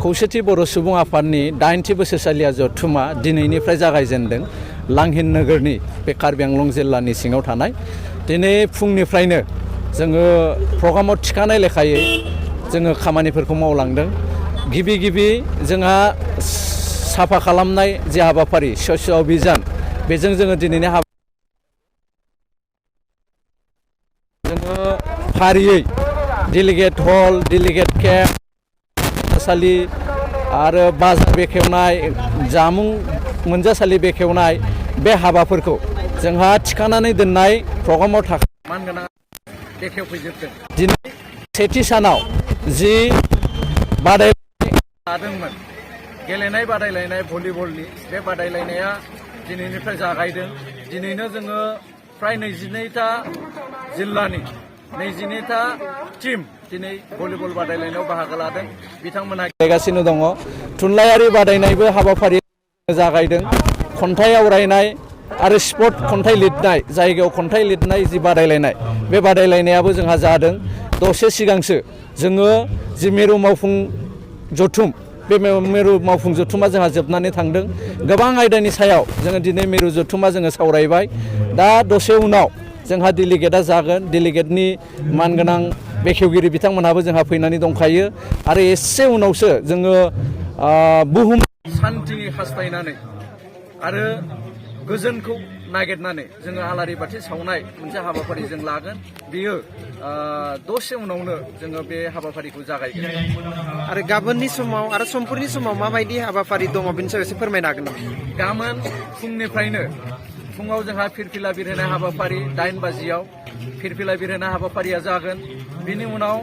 खौसेथि बर' सुबुं आफादनि 80 बोसोरसालिया जथुमा दिनैनिफ्राय जागायजेनदों लांहिन नोगोरनि बे कार्बि आंलं जिल्लानि सिङाव थानाय। दिनै फुंनिफ्रायनो जोङो प्रग्रामाव थिखानाय लेखायै जोङो खामानिफोरखौ मावलांदों। गिबि जोंहा साफा खालामनाय जे हाबाफारि स्वच्छ अभियान बेजों जोङो दिनैनि जोङो फारियै डेलिगेट हल, डेलिगेट केम्प, सालि आरो बाजार बेखेवनाय, जामुं मोनजासालि बेखेवनाय बे हाबाफोरखौ जोंहा थिखानानै दोननाय प्रग्रामाव मानगोनां बेखेवफैजोबदों। दिनै सेथि सानाव जि बादायलायनाय लादोंमोन, गेलेनाय बादायलायनाय भलिबलनि बे बादायलायनाया दिनैनिफ्राय जागायदों। दिनैनो जोङो फ्राय 22टा जिल्लानि 22टा टीम दिनै भलिबल बादायलायनायाव बाहागो लादों। बिथांमोनहा गेलेगासिनो दङ। थुनलाइयारि बादायनायबो हाबाफारि जागायदों। खन्थाइ आवरायनाय आरो स्पर्ट खन्थाइ लिरनाय, जायगायाव खन्थाइ लिरनाय जि बादायलायनाय बे बादायलायनायाबो जोंहा जादों। दसे सिगांसो जोङो जि मेरु मावफुं जथुम, बे मेरु मावफुं जथुमा जोंहा जोबनानै थांदों। गोबां आयदानि सायाव जोङो दिनै मेरु जथुमा जोङो सावरायबाय। दा दसे उनाव जोंहा डेलिगेटआ जागोन। डेलिगेटनि मानगोनां बेखेवगिरि बिथांमोनहाबो जोंहा फैनानै दंखायो। आरो एसे उनावसो जोङो बुहुम सान्थि हास्थायनानै आरो गोजोनखौ नागिरनानै जोङो आलारि बाथि सावनाय मोनसे हाबाफारि जों लागोन। बेयो दसे उनावनो जोङो बे हाबाफारिखौ जागायगोन। आरो गाबोननि समाव आरो समफोरनि समाव माबायदि हाबाफारि दङ बेनि सायाव एसे फोरमायनो हागोन नामा? गाबोन फुंनिफ्रायनो फुङाव जोंहा फिरफिला बिरहोनाय हाबाफारि 9 बाजियाव फिरफिला बिरहोनाय हाबाफारिया जागोन। बिनि उनाव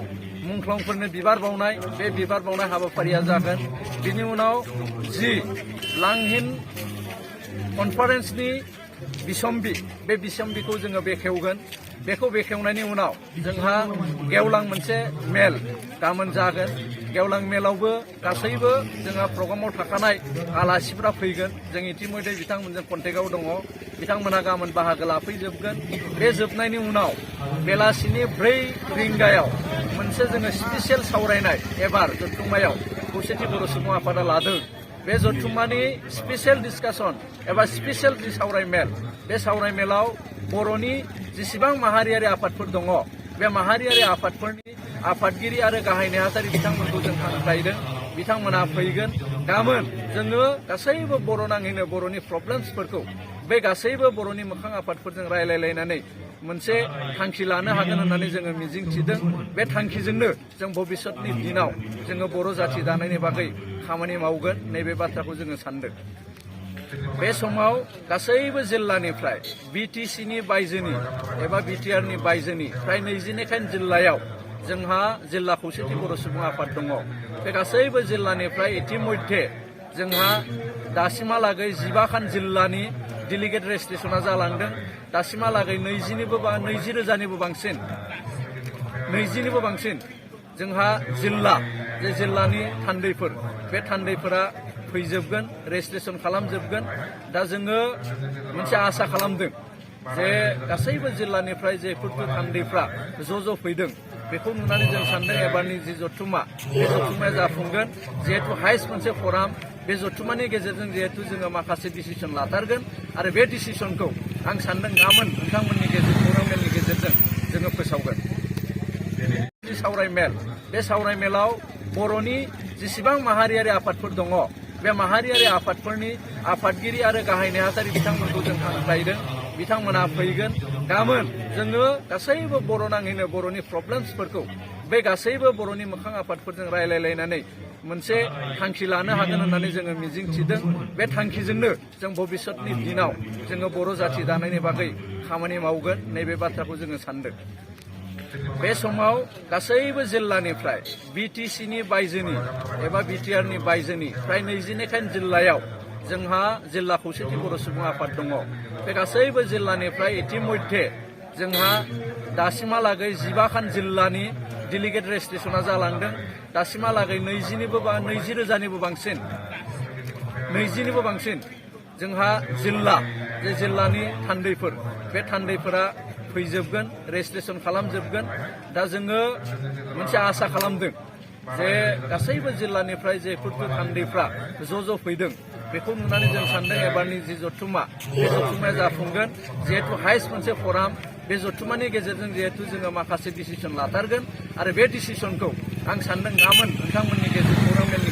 मुंख्लंफोरनो बिबार बावनाय, बे बिबार बावनाय हाबाफारिया जागोन। बिनि उनाव जि लांहिन कनफारेन्सनि बिसम्बि, बे बिसम्बिखौ जोङो बेखेवगोन। बेखौ बेखेवनायनि उनाव जोंहा गेवलां मोनसे मेल गाबोन जागोन। गेवलां मेलावबो गासैबो जोंहा प्रग्रामाव थाखानाय आलासिफ्रा फैगोन। जों इतिमध्य बिथांमोनजों कन्टेक्टआव दङ। बिथांमोनहा गाबोन बाहागो लाफैजोबगोन। बे जोबनायनि उनाव बेलासिनि 4 रिंगायाव मोनसे जोङो स्पेसियेल सावरायनाय एबार जथुम्मायाव खौसेथि बर' सुबुं आफादा लादों। बे जथुम्मानि स्पेसियेल डिसकासन एबा स्पेसियेल जि सावरायमेल, बे सावरायमेलाव बर'नि जेसेबां माहारियारि आफादफोर दङ, बे माहारियारि आफादफोरनि आफादगिरि आरो गाहाय नेहाथारि बिथांमोनखौ जों हांख्रायदों। बिथांमोना फैगोन। गाबोन जोङो गासैबो बर' नाङैनो बर'नि प्रब्लेम्सफोरखौ बे गासैबो बर'नि मोखां आफादफोरजों रायलायलायनानै मोनसे थांखि लानो हागोन होननानै जोङो मिजिं थिदों। बे थांखिजोंनो जों भबिष्यतनि दिनाव जोङो बर' जाथि दानायनि बागै खामानि मावगोन, नैबे बाथ्राखौ जोङो सानदों। बे समाव गासैबो जिल्लानिफ्राय बिटिसिनि बायजोनि एबा बिटिआरनि बायजोनि फ्राय 22खान जिल्लायाव जोंहा जिल्ला खौसेथि बर' सुबुं आफाद दङ। बे गासैबो जिल्लानिफ्राय इतिमध्य जोंहा दासिमहालागै 15खान जिल्लानि डेलिगेट रेजिस्ट्रेसना जालांदों। दासिमहालागै 20,000निबो बांसिन जोंहा जे जिल्लानि थान्दैफोर, बे थान्दैफोरा फैजोबगोन, रेजिस्ट्रेसन खालामजोबगोन। दा जोङो मोनसे आसा खालामदों जे गासैबो जिल्लानिफ्राय जेफोर थान्दैफ्रा ज' फैदों, बेखौ नुनानै जों सानदों एबारनि जि जथुम्मा, बे जथुम्माया जाफुंगोन। जिहेतु हाइस्ट मोनसे फराम, बे जथुम्मानि गेजेरजों जिहेतु जोङो माखासे डिसिसन लाथारगोन। आरो बे डिसिसनखौ आं सानदों गाबोन नोंथांमोननि खौरांमेलनि गेजेरजों जोङो फोसावगोन। सावरायमेल, बे सावरायमेलाव बर'नि जेसेबां माहारियारि आफादफोर दङ, बे माहारियारि आफादफोरनि आफादगिरि आरो गाहाय नेहाथारि बिथांमोनखौ जों हांख्रायदों। बिथांमोना फैगोन। गाबोन जोङो गासैबो बर' नाङैनो बर'नि प्रब्लेम्सफोरखौ बे गासैबो बर'नि मोखां आफादफोरजों रायलायलायनानै मोनसे थांखि लानो हागोन होननानै जोङो मिजिं थिदों। बे थांखिजोंनो जों भबिष्यतनि दिनाव जोङो बर' जाथि दानायनि बागै खामानि मावगोन, नैबे बाथ्राखौ जोङो सानदों। बे समाव गासैबो जिल्लानिफ्राय बिटिसिनि बायजोनि एबा बिटिआरनि बायजोनि फ्राय 22खान जिल्लायाव जोंहा जिल्ला खौसेथि बर' सुबुं आफाद दङ। बे गासैबो जिल्लानिफ्राय इतिमध्य जोंहा दासिमहालागै 15खान जिल्लानि डेलिगेट रेजिस्ट्रेसना जालांदों। दासिमहालागै 20,000निबो बांसिन जोंहा जे जिल्लानि थान्दैफोर, बे थान्दैफोरा फैजोबगोन, रेजिस्ट्रेसन खालामजोबगोन। दा जोङो मोनसे आसा खालामदों जे गासैबो जिल्लानिफ्राय जे कुर्टु थान्दैफ्रा ज' फैदों बेखौ नुनानै जों सानदों एबारनि जि जथुम्मा बे जथुम्माया जाफुंगोन जिहेतु हाइस्ट मोनसे फराम बे जथुम्मानि गेजेरजों जिहेतु जोङो माखासे डिसिसन लाथारगोन आरो बे डिसिसनखौ आं सानदों गाबोन नोंथांमोननि गेजेरजों खौरां मेलनि